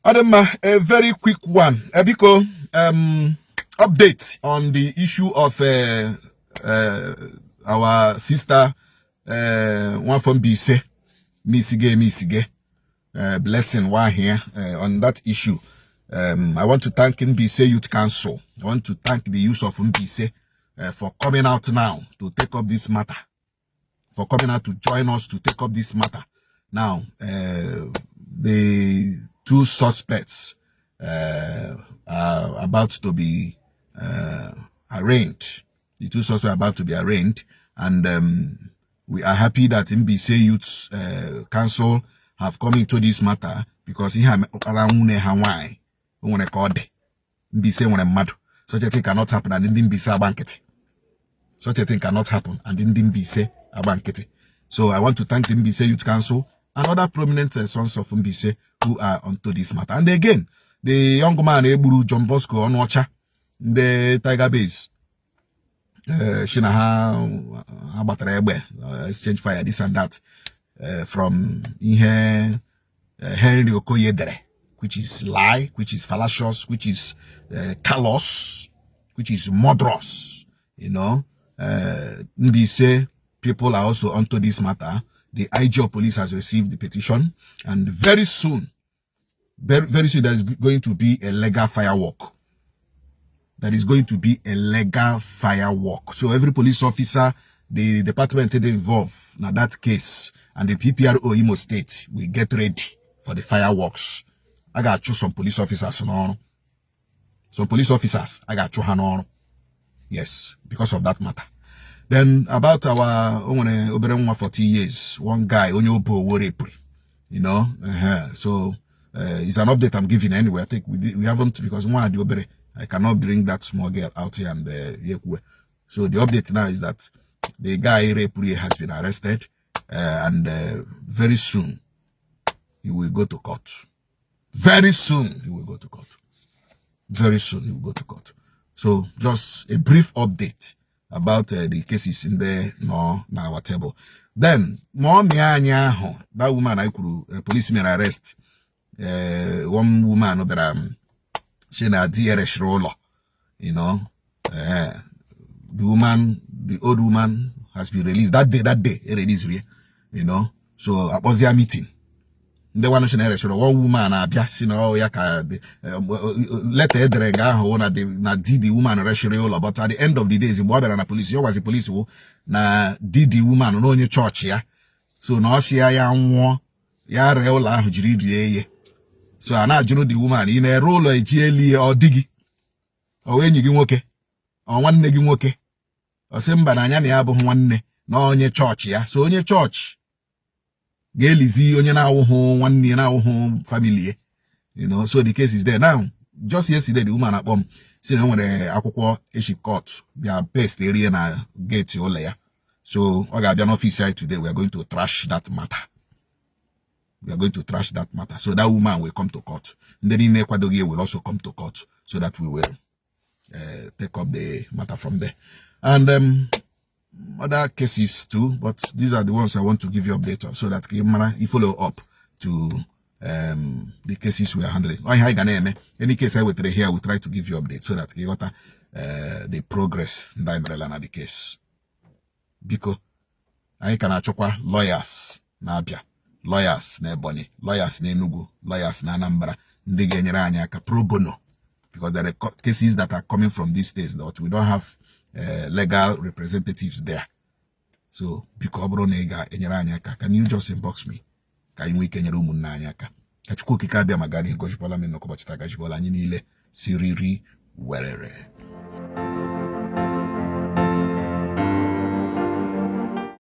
Adama, a very quick one. Ebiko, update on the issue of our sister, one from BC, Misige, blessing one here on that issue. I want to thank NBC Youth Council. I want to thank the use of NBC for coming out now to take up this matter, for coming out to join us to take up this matter. Now, the two suspects are about to be arraigned. The two suspects are about to be arraigned, and we are happy that NBC Youth Council have come into this matter because he have Hawaii. Such a thing cannot happen and didn't be a banquet. Such a thing cannot happen and didn't be a banquet. So I want to thank the NBC Youth Council and other prominent sons of NBC who are onto this matter. And again, the young man Eburu John Bosco on Watcha, the Tiger Base, Shinaha Abatrebe, exchange fire, this and that, from Henry Okoyedere, which is lie, which is fallacious, which is callous, which is murderous. You know, NBC people are also onto this matter. The IG of police has received the petition, and very soon, very soon, there is going to be a legal firework. There is going to be a legal firework. So every police officer, the department involved in that case, and the PPRO Imo State will get ready for the fireworks. I got to choose some police officers on. Some police officers, I got to choose on. Yes, because of that matter. Then about our 40 years, one guy, you know, so it's an update I'm giving anyway. I think we haven't, because I cannot bring that small girl out here and so the update now is that the guy has been arrested, and very soon he will go to court. Very soon he will go to court. Very soon he will go to court. So just a brief update about the cases in there no na our table. Then that woman I could policeman arrest one woman that she na DRS roller, you know, the old woman has been released that day released, you know. So I was there meeting. The one one woman she know let the woman but at the end of the day the police was a police na did the woman no onye church ya, so na osi ya nwo ya re ụlọ ahụ jiri rie so ana ajụrụ the woman ị na-ere ụlọ ejieli ọ digi ọ enyi gị nwoke ọ nwanne gị nwoke ọ sị mba na anya na ya bụ nwanne na onye church ya, so onye church Gelizi onye na awuhu nwanne na awuhu family, you know. So the case is there now. Just yesterday the woman at home say na nwere akwụkwọ eshi court bia paste area na gate ụlọ ya. So ọ ga-abịa n'office side today. We are going to trash that matter. We are going to trash that matter. So that woman will come to court. Ndị niile kwadoghị will also come to court so that we will take up the matter from there. And other cases too, but these are the ones I want to give you update on so that you follow up to the cases we are handling. Any case I will try here, I will try to give you updates so that you got the progress in the case. Because I can achokwa lawyers na Abia, lawyers na Ebonyi, lawyers na Enugu, lawyers na Anambra, ndị ga-enyere anyị aka pro bono, because there are cases that are coming from these states that we don't have legal representatives there. So because can you just inbox me? Can you kenyere ụmụnne anyị aka? Ka Chukwu okike abịa magani gojibola me no ko bachita gajibola anyị niile siriri werere.